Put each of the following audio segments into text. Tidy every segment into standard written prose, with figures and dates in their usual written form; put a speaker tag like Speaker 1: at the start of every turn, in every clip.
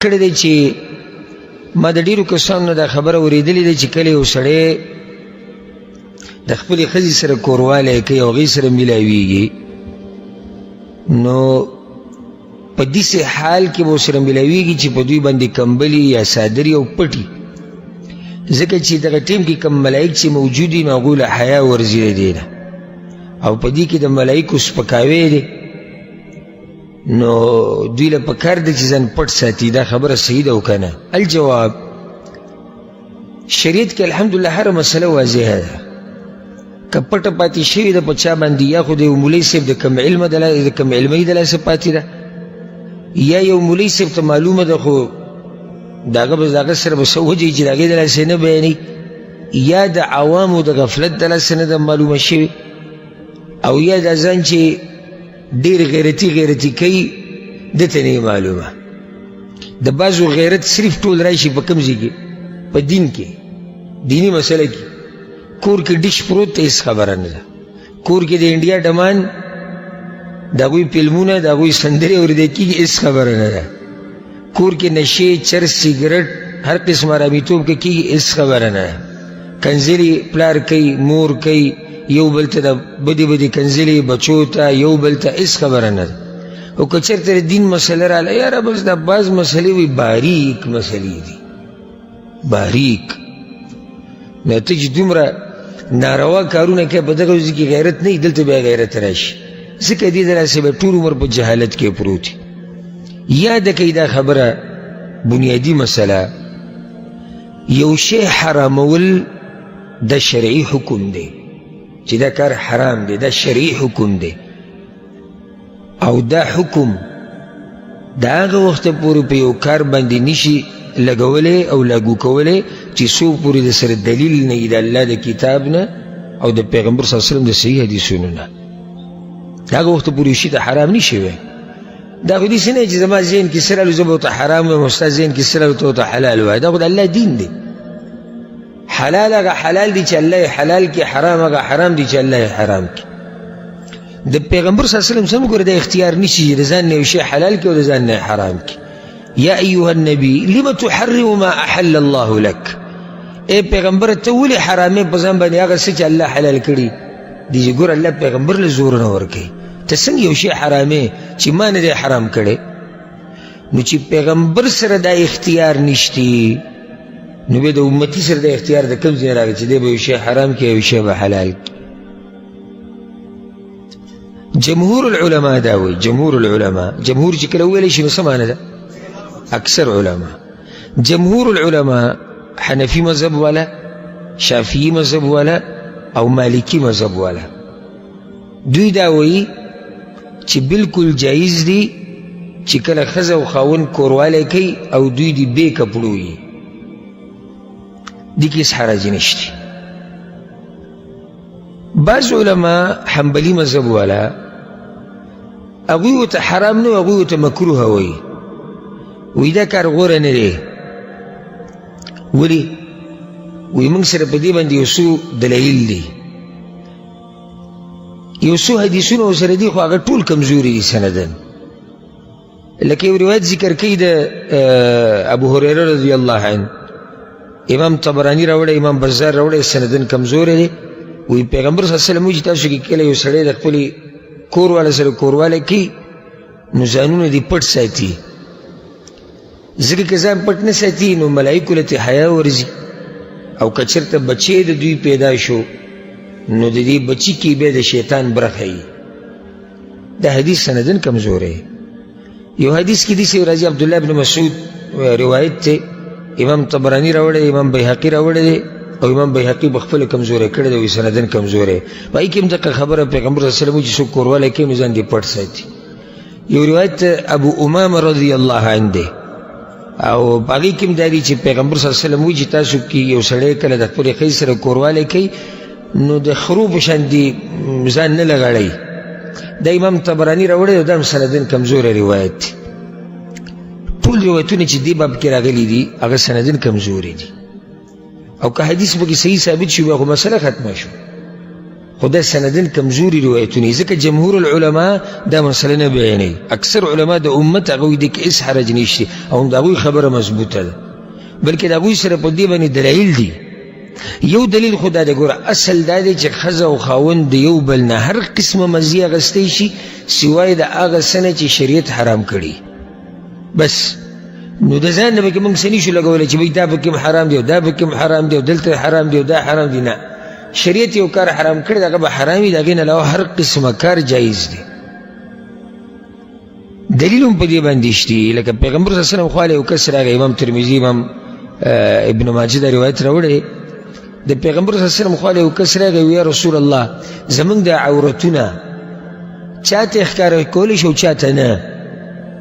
Speaker 1: کړی دی چې ما د ډېرو کسانو نه دا خبره اورېدلې ده چې کله یو سړی د خپلې ښځې سره کوروالی کوي او هغې سره میلاویږي، نو په داسې حال کې به ورسره میلاویږي چې په دوی باندې کمبلي یا څادري او پټي، ځکه چې دغه ټیم کې کوم ملایک چې موجود دي نو هغوی له حیا ورځي د دې نه، او په دې کې د ملایکو سپکاوی دی، نو دوی له پکار دی چې ځان پټ ساتي. دا خبره صحیح ده او که نه؟ الجواب، شریعت کې الحمدلله هره مسله واضحه ده. که پټه پاتې شوې ده په چا باندې، یا خو د یو مولوي صاحب د کم علمه د کم علمۍ د لاسه پاتې ده، یا یو مولوي صاحب ته معلومه ده خو د هغه به د هغه سره به څه وجه چې د هغې د لاسه نه بیانوي، یا د عوامو د غفلت د لاسه نه ده معلومه شوې، او یا دا ځان چې ډیر غیرتی غیرتی کوي ده ته نه معلومه. د بعضو غیرت صرف ټول راشي په کوم ځای کې؟ په دین کې، دیني مسله کې. کور کې ډش پروت دی، هېڅ خبره نه ده. کور کې د انډیا ډمان، د هغوی فلمونه، د هغوی سندرې اورېدل کېږي، هېڅ خبره نه ده. کور کې نشې، چرس، سیګرټ، هر قسم آرامیتوب کې کېږي، هېڅ خبره نه ده. کنځلې پلار کوي، مور کوي، یو بل ته د بدې بدې کنځلې، بچو ته، یو بل ته، هېڅ خبره نه ده. او که چېرته د دین مسله راله، یاره بس دا بعض مسلې وي باریک مسلې دي، باریک. نو ته چې دومره ناروا کارونه کوې په دغه ځای کې غیرت نه وي، دلته بیا غیرت راشي، ځکه دې دلاسې به ټول عمر په جهالت کې پروت وي. یاده کړئ دا خبره، بنیادي مسله، یو شی حرامول دا شرعي حکم دی چې دا کار حرام دی، دا شرعي حکم دی، او دا حکم د هغه وخته پورې په یو کار باندې نشي لګولی او لاګو کولی چې څو پورې د سره دلیل نه وي د الله د کتاب نه او د پیغمبر صلی الله علیه وسلم د صحیح حدیثونو نه. د هغه وخته پورې شي ته حرام نشي وی. دا خو داسې نه چې زما ذهن کې څه راغلو زه به ورته حرام وایم او ستا ذهن کې څه راغلو ته ورته حلال وایې. دا خو د الله دین دی. حلال هغه حلال دی چې الله یې حلال کړي، حرام هغه حرام دی چې الله یې حرام کړي. د پیغمبر صلی الله علیه وسلم سم ګوره دا اختیار نشي چې د ځان نه یو شی حلال کړي او د ځان نه حرام کړي. یا ایها النبی لم تحرم ما احل الله لک، ای پیغمبر ته ولې حرامې په ځان باندې هغه څه چې الله حلال کړي دي؟ چې ګوره الله پیغمبر له زور نه ورکوي، ته څنګه یو شی حرامې چې ما نه دی حرام کړی؟ نو چې پیغمبر سره دا اختیار نشتی، نو بیا د امتي سره دا اختیار د کوم ځای راغی چې دی به یو شی حرام کړي یو شی به حلال کړي؟ جمهور العلماء دا وایي، جمهور العلماء، جمهور چې کله وویلی شي نو څه معنی ده؟ اکثر علما، جمهور العلماء، حنفي مذهب والا، شافعي مذهب والا او مالکي مذهب والا، دوی دا وایي چې بالکل جایز دي چې کله ښځه او خاوند کوروالی کوي او دوی دې بې کپړو وي، دې کې هېڅ حرج نشته. بعض علما حنبلي مذهب والا هغوی ورته حرام نه، هغوی ورته مکروه وایي، وایي دا کار غوره نه دی. ولې؟ وایي موږ سره په دې باندې یو څو دلایل دي، یو څو حدیثونه ورسره دي، خو هغه ټول کمزوري دي سنداً. لکه یو روایت ذکر کوي د ابو هریره رضی الله عنه، امام طبراني راوړی، امام بزار راوړی، سنداً کمزوری دی. وایي پیغمبر صلی الله علیه وسلم وایي چې تاسو کې کله یو سړی د خپلې کور والا سره کوروالی کوي نو ځانونه دې پټ ساتي، ځکه که ځان پټ نه ساتي نو ملایکو له ترې حیا ورځي، او که چېرته بچی د دوی پیدا شو نو د دې بچي کې بیا د شیطان برخه وي. دا حدیث سنداً کمزوری. یو حدیث کې داسې راځي، عبدالله بن مسعود روایت دی، امام طبراني راوړی، امام بیهقي راوړی دی، او امام بیهقي په خپله کمزوری کړی دی، وایي سنداً کمزوری. په هغې کې هم دقه خبره پیغمبر صلی الله علیه وسلم چې څوک کوروالی کوي نو ځان دې پټ ساتي. یو روایت ابو امامه رضی الله عنه دی، او په هغې کې هم دا دي چې پیغمبر صلی الله علیه وسلم وایي چې تاسو کې یو سړی کله د خپلې ښځې سره کوروالی کوي نو د خرو په شان دې ځان نه لغړوي. دا امام طبراني راوړی او دا هم سنداً کمزوری روایت دی. ټول روایتونه چې دې باب کې راغلي دي هغه سنداً کمزوري دي، او که حدیث پکې صحیح ثابت شي بیا خو مسله ختمه شو. خو دا سندن کمزوري روایتونه، ځکه جمهور العلماء دا مسله نه بیانوي. اکثر علما د امت هغوی دې کې هېڅ حرج نشته، او هم د هغوی خبره مضبوطه ده، بلکې د هغوی سره په دې باندې دلایل دي. یو دلیل خو دا دی، ګوره اصل دا دی چې ښځه او خاوند د یو بل نه هر قسمه مزي اخیستی شي سوای د هغه څه نه چې شریعت حرام کړي. بس نو د ځان نه پکې موږ څه نه شو لګولی چې بھئی دا پکې هم حرام دی او دا پکې هم حرام دی او دلته حرام دی او دا حرام دی. نه، شریعت یو کار حرام کړی، هغه به حرام وي، د هغې نه علاوه هر قسمه کار جایز دی. دلیل هم په دې باندې شته، لکه پیغمبر صلی الله علیه وسلم خواله یو کس راغی، امام ترمذي امام ابن ماجه دا روایت راوړی، د پیغمبر صلی الله علیه وسلم خواله یو کس راغی، یا رسول الله زمونږ د عورتونه چاته ښکاره کولی شو چاته نه؟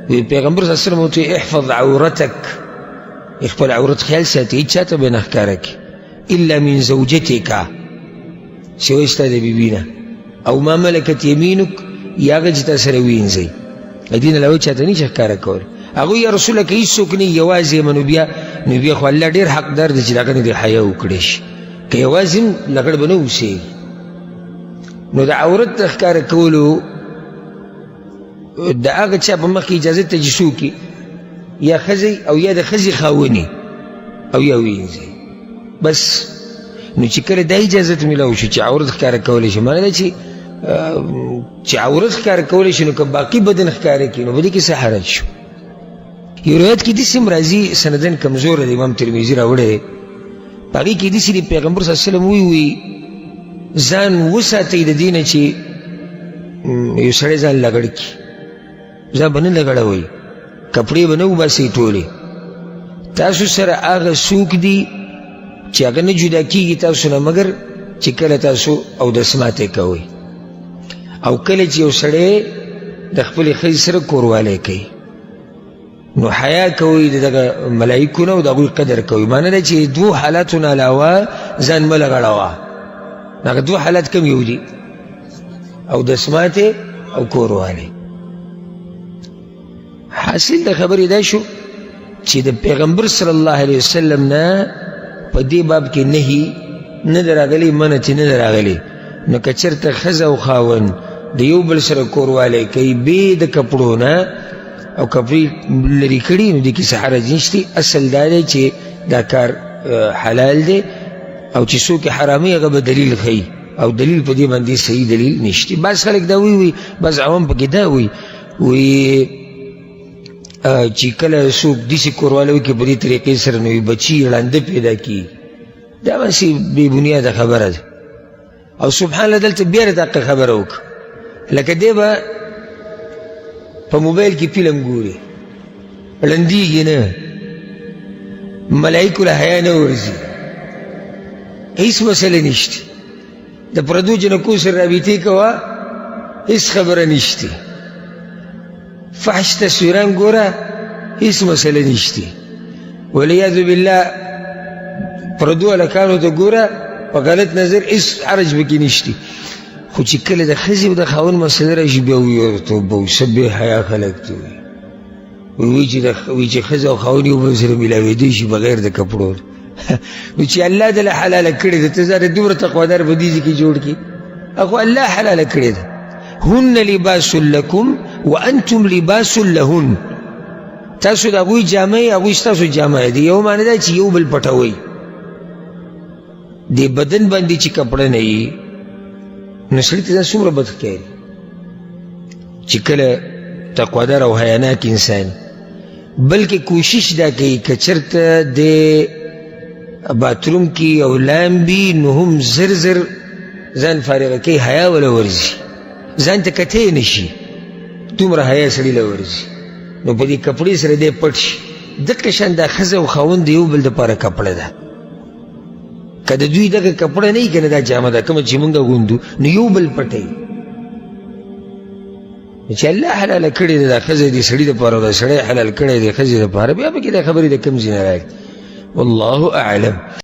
Speaker 1: وی پیغمبر صلی الله علیه وسلم ورته احفظ عورتک، خپل عورت خیال ساتي، هېچا ته به نه ښکاره کړي، الا من زوجتک، سوی ستا د بیبي نه، او ما ملکت یمینک، یا هغه چې تا سره وینځي، د دې نه علاوه چاته نه شي ښکاره کولی. هغوی یا رسول الله که هېڅوک نه یوازې یم، نو بیا خو الله ډېر حقدار دی چې د هغه نه دې حیا وکړی شي، که یوازې هم لغړ به نه اوسېږي. نو د عورت د ښکاره کولو د هغه چا په مخ کې اجازه ته چې څوک یا ښځې او یا د ښځې خاونې او یا وینځي بس. نو چې کله دا اجازت میلاو شو چې عورت ښکاره کولی شي، معنی دا چې عورت ښکاره کولی شي، نو که باقي بدن ښکاره کړي نو په دې کې څه حرج شو؟ یو روایت کې داسې هم راځي، سندن کمزوری دی، امام ترمذي راوړی دی، په هغې کې داسې دي، پیغمبر صلی الله علیه وسلم وایي ځان وساتئ د دې نه چې یو سړی ځان لغړ کړي، ځان به نه لغړوئ، کپړې به نه وباسئ ټولې. تاسو سره هغه څوک دي چې هغه نه جدا کېږي تاسو نه، مګر چې کله تاسو اودس ماتی کوئ، او کله چې یو سړی د خپلې ښځې سره کوروالی کوي، نو حیا کوئ د دغه ملایکو نه او د هغوی قدر کوئ. معنی دا چې دوو حالاتو نه علاوه ځان مه لغړوه. هغه دوه حالات کوم یو دي؟ اودس ماتی او کوروالی. حاصل د خبرې دا شو چې د پیغمبر صلی الله علیه وسلم نه په دې باب کې نهي نه ده راغلې، منع ترې نه ده راغلې. نو که چېرته ښځه او خاوند د یو بل سره کوروالی کوي بې د کپړو نه او کپړې لرې کړي، نو دې کې څه حرج نشته. اصل دا دی چې دا کار حلال دی، او چې څوک یې حراموي هغه به دلیل ښیي، او دلیل په دې باندې صحیح دلیل نشته. بعض خلک دا وایي، بعض عوام پکې دا وایي، وایي چې کله څوک داسې کوروالی وکړي په دې طریقې سره، نو بچي ړانده پیدا کړي. دا هسې بې بنیاده خبره ده. او سبحان الله دلته بیا دقه خبره وکړه، لکه دی به په موبایل کې فلم ګوري، ړندېږي نه، ملایکو له حیا نه ورځي، هېڅ مسله نشته. د پردو جنکو سره رابطې کوه، هېڅ خبره نشته. فحش تصویران ګوره، هېڅ مسله نشته. والعیاذ بالله پردو هلکانو ته ګوره په غلط نظر، هېڅ حرج پکې نشته. خو چې کله د ښځې او د خاوند مسله راشي، بیا وایي توبه وسه، بې حیا خلک دي. وایي چې ښځه او خاوند یو بل سره میلاوېدی شي بغیر د کپړو. نو چې الله دله حلاله کړې ده، ته ځان دومره تقوادار په دې ځای کې جوړ کړي، هغه الله حلاله کړې ده. هن لباس لکم وانتم لباس لهن، تاسو د هغوی جامه یې، هغوی ستاسو جامه دي. یو معنی دا چې یو بل پټوئ، دې بدن باندې چې کپړه نه وي نو سړي ته دا څومره بد ښکاري چې کله تقوادار او حیاناک انسان، بلکې کوشش دا کوي که چېرته د باتروم کې او لامبي نو هم زر زر ځان فارغه کوي، حیا وله ورځي، ځان ته کتی نه شي، دومره حیا سړي له ورځي. نو په دې کپړې سره دی پټ شي. دقه شان دا ښځه او خاوند د یو بل دپاره کپړه ده. که د دوی دغه کپړه نه وي که نه دا جامه ده کومه چې موږ اغوندو، نو یو بل پټوي. چې الله حلاله کړې ده دا ښځه د سړي دپاره او دا سړی حلال کړی دی ښځې دپاره، بیا پکې دا خبرې د کوم ځای نه راغلي؟ والله اعلم.